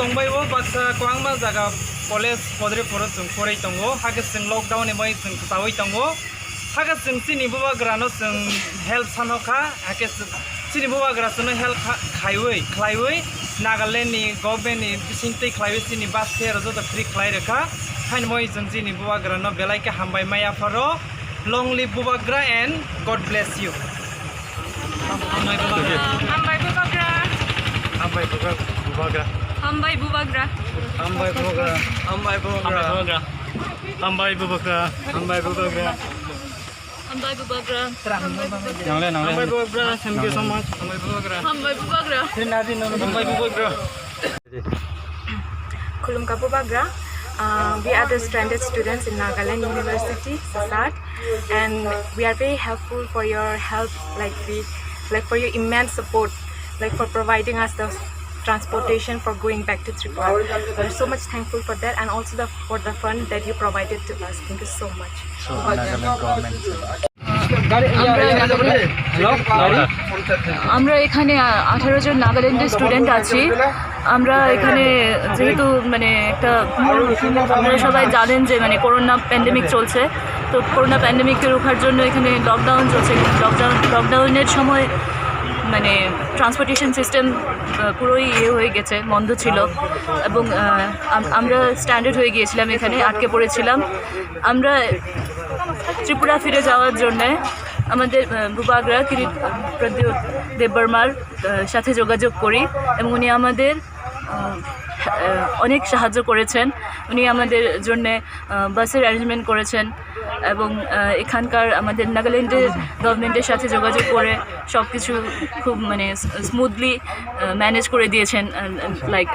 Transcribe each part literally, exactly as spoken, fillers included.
Tongbai o baksa kwbangma jaga college podre poro chwng porwi tongo, hakhe chwng lockdown ni bai chwng kwtaui tongo, hakhe chwng chini bubagra no chwng help sano kha, hakhe chwng chini bubagra chwngno help kha-, khaiwi, khlaiwi Nagaland ni government ni bisingtwi khlaiwi chini bus fare joto free khlai rwkha, haino moi chwng chini bubagra no belai khe hambai maya pharo, long live bubagra and God bless you. Hambai bubagra. Hambai bubagra. Hambai bubagra. Hambai bubagra. Hambai bubagra. Hambai bubagra. Hambai bubagra. Hambai bubagra. Nangle, nangle. Hambai bubagra. Thank you so much. Hambai bubagra. Hambai bubagra. Hambai bubagra. Khulumkha bubagra. Uh, we are the stranded students in Nagaland University, CESAT, and we are very helpful for your help, like we, like for your immense support, like for providing us the transportation for going back to Tripura. We're so much thankful for that, and also the, for the fund that you provided to us. Thank you so much. So, Nagaland government. আমরা আমরা এখানে আঠারো জন নাগাল্যান্ডের স্টুডেন্ট আছি। আমরা এখানে যেহেতু মানে একটা, আপনারা সবাই জানেন যে মানে করোনা প্যান্ডেমিক চলছে, তো করোনা প্যান্ডেমিককে রোখার জন্য এখানে লকডাউন চলছে। লকডাউন, লকডাউনের সময় মানে ট্রান্সপোর্টেশন সিস্টেম পুরোই ইয়ে হয়ে গেছে, বন্ধ ছিল, এবং আহ, আম- আমরা স্ট্যান্ডার্ড হয়ে গিয়েছিলাম, এখানে আটকে পড়েছিলাম। আমরা ত্রিপুরা ফিরে যাওয়ার জন্যে আমাদের আহ, বুবাগ্রা কিরিট প্রদ্যুৎ দেববর্মার আহ, সাথে যোগাযোগ করি, এবং উনি আমাদের আহ, আহ, অনেক সাহায্য করেছেন। উনি আমাদের জন্যে আহ, বাসের অ্যারেঞ্জমেন্ট করেছেন, এবং আহ, এখানকার আমাদের নাগাল্যান্ডের গভর্নমেন্টের সাথে যোগাযোগ করে সব কিছু খুব মানে স্মুথলি ম্যানেজ করে দিয়েছেন। লাইক,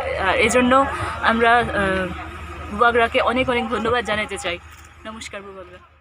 এই জন্য আমরা আহ, বুবাগ্রাকে অনেক অনেক ধন্যবাদ জানাতে চাই। নমস্কার বুবাগ্রা।